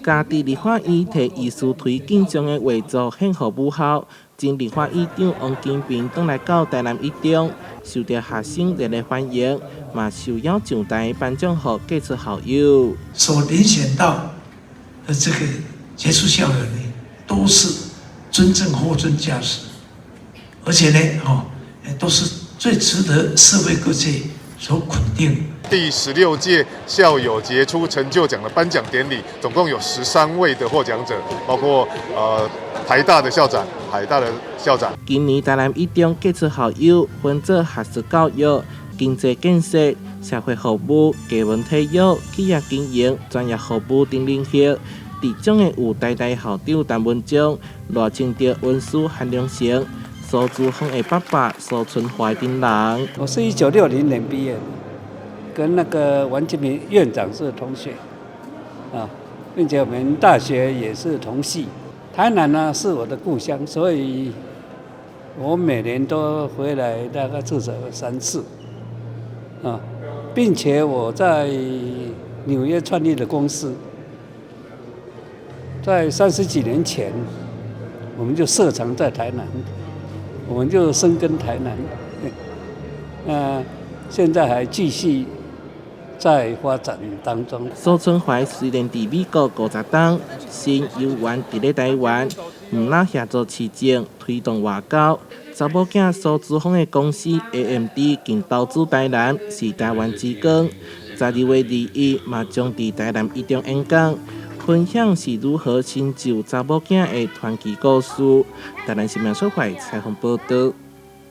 家佇立法院提醫師推薦獎的畫作獻予母校，前立法院長王金平轉來到台南一中，受著學生熱烈歡迎，嘛受邀上台頒獎予傑出校友。所遴選到的這個傑出校友呢，都是真正貨真價實，而且呢，哦，都是最值得社會各界所肯定。第16屆校友傑出成就獎的頒獎典禮，總共有13位的獲獎者，包括台大的校長、海大的校長。今年台南一中傑出校友分做學術教育、經濟建設、社會服務、藝文體育、企業經營、專業服務等領域。得獎的有台大校長陳文忠、賴清德恩師韓良成、蘇姿豐的爸爸蘇春華等人。我是1960年畢業的，跟那個王金平院長是同學，啊，並且我們大學也是同系。台南呢是我的故鄉，所以我每年都回來大概至少三次，啊，並且我在紐約創立的公司，在30幾年前，我們就設廠在台南，我們就深耕台南，現在還繼續在發展當中。蘇春華雖然佇美國50冬，心猶原佇咧台灣，毋但協助市政推動外交。查某囝蘇姿豐的公司 AMD 近投資台南，是台灣之光。12月21嘛將佇台南一中演講，分享是如何成就查某囝的傳奇故事。台南新聞協會採訪報導。